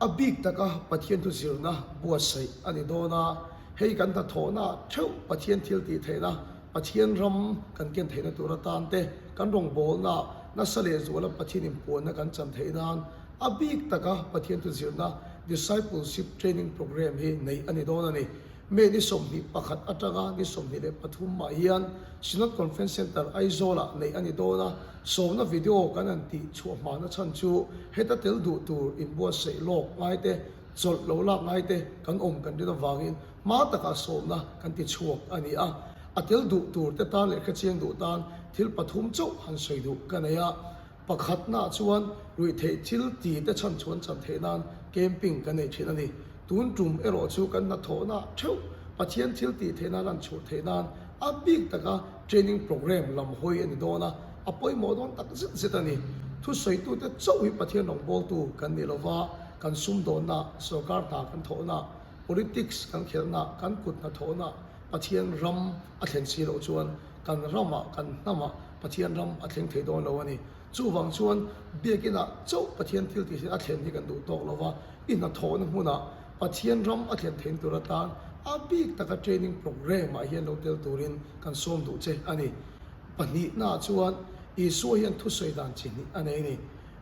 A bik taka Pathian thu zirna buatsaih a ni dawn a, hei kan hnathawhna theuh Pathian thil tih theihna, Pathian ram kan ken theihna tur atan te, kan rawngbawlna nasa lehzuala Pathian inpuanna kan chan theih nan a bik taka Pathian thu zirna Discipleship Training Programme hi neih a ni dawn a ni. May ni 21 atanga ni 23 ah hian Synod Conference Centre Aizawl-ah neih a ni dawn a, sawmna video kan han tih chhuah hmana chhan chu heta tel duh tur inbuatsaih lawk ngai te, chawlh lo lak ngai te kan awm kan rin avangin hma takah sawmna kan ti chhuak a ni a. A tel duh tur te tan leh hrechiang duh tan thil pathum chauh han sawi duh ka nei a. Pakhatnaah chuan ruihtheih thil ti te chhan chuan chan theih nan camping kan nei thin a ni. Tun tum erawh chu kan hnathawhna theuh Pathian thil tih theih nan an chhuah theih nan a bik taka training programme lam hawi a ni dawn a, a pawimawh dawn tak zet zet a ni. Thusawitute chauh hi Pathian rawngbawltu kan ni lova, kan sumdawnna, sorkar hna kan thawhna, politics kan khelhna, kan kut hnathawhna Pathian ram a thlen si loh chuan kan ramah, kan hnamah Pathian ram a thleng thei dawn lo a ni. Chuvang chuan biakinah chauh Pathian thil tih hi a thlen hi kan duh tawk lo va, i hnathawhna hmunah Pathian ram a thlen thein tur atan a bik taka training programme ah hian lo tel turin kan sawm duh che a ni. Pahnihnaah chuan Isua hian thusawi dan chi hnih a nei a ni.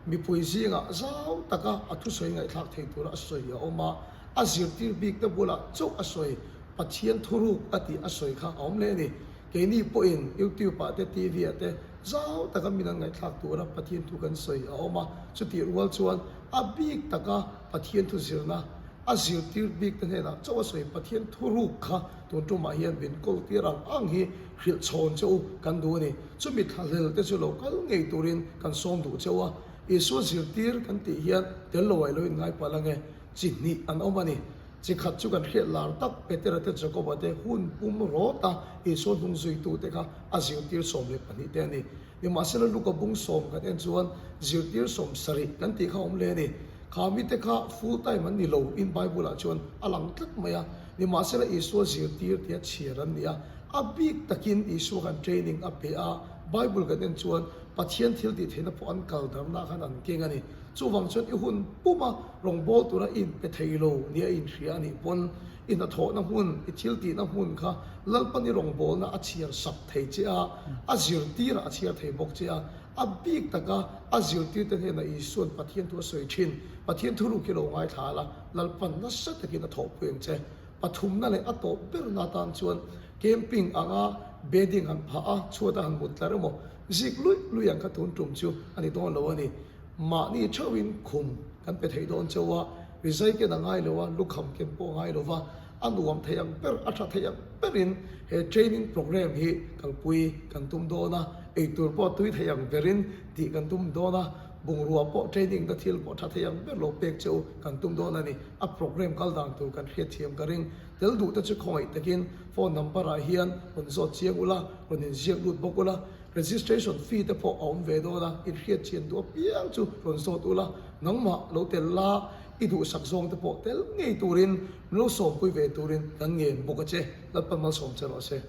Mipui zingah zau taka a thusawi ngaihthlak thei tura a sawi a awm a, a zirtir bikte bulah chauh a sawi Pathian thuruk a tih a sawi kha a awm hle a ni. Keini pawhin YouTube ah te TV ah te zau taka min an ngaihthlak tura Pathian thu kan sawi a awm a, chutih rual chuan a bik taka Pathian thu zirna a zirtir bik te hnenah chauh a sawi Pathian thuruk kha tun tumah hian min kawl tir ang ang hi hrilh chhawn che u kan duh a ni. Chumi thlahlel te chu lo kal ngei turin kan sawm duh cheu a, Isua zirtir kan tih hian tel lo ah i lo inngai palh ange, chi hnih an awm a ni. Chi khat chu kan hriat lar tak Petera te Jakoba te hun pum rawt a Isua hnung zuitute kha a zirtir 12 te a ni. Nimahsela Luka bung sawm kan en chuan zirtir 70 kan tih kha awm hle a ni. Kha mite kha full time an ni lo in Bible ah chuan a lang tlat mai a. Nimahsela Isua zirtir tia chhiar an ni a. A bik takin Isua khan training a pe a, Bible kan en chuan Pathian thil tih theihna pawh an kal darhna khan an keng a ni. Chuvang chuan i hun puma rawngbâwl tura i inpe thei lo nia i inhria a nih pawn i hnathawhna hmun, i thil tihna hmun kha Lalpan i rawngbâwlna a chhiar sak thei che a, a zirtîrah a chhiar thei bawk che a. A bik taka a zirtîrte hnênah Isua'n Pathian thu a sawi ṭhin. Pathian thurûk hi lo ngaithla la, Lalpan nasa takin a thawhpui ang che. Pathumna leh a tawp berna atan chuan camping anga bedding han phah a, chhuata han mut tlar emaw zik luih luih ang kha tun tum chu a ni dawn lo a ni. Mahni theuhin khum kan pe thei dawn cheu a, rizai ken a ngai lo a, lukham ken pawh a ngai lo va, a nuam thei ang ber, a tha thei ang berin he training programme hi kalpui kan tum dawn a, eitur pawh tui thei ang berin tih kan tum dawn a, bungrua pawh training na thil pawh tha thei ang ber lo pek cheu kan tum dawn a ni. A programme kal dan tur kan hriatthiam ka ring. Tel duh te chu khawngaih takin phone number ah hian rawn zawt chiang ula, rawn inziak lut bawk ula, Registration fee te pawh a awm ve dawn a, in hriat chian duh apiang chu rawn zawt ula, nangmah lo tel la, i duhsak zawng te pawh tel ngei turin min lo sawmpui ve turin kan ngen bawk a che, Lalpan malsawm che rawh se.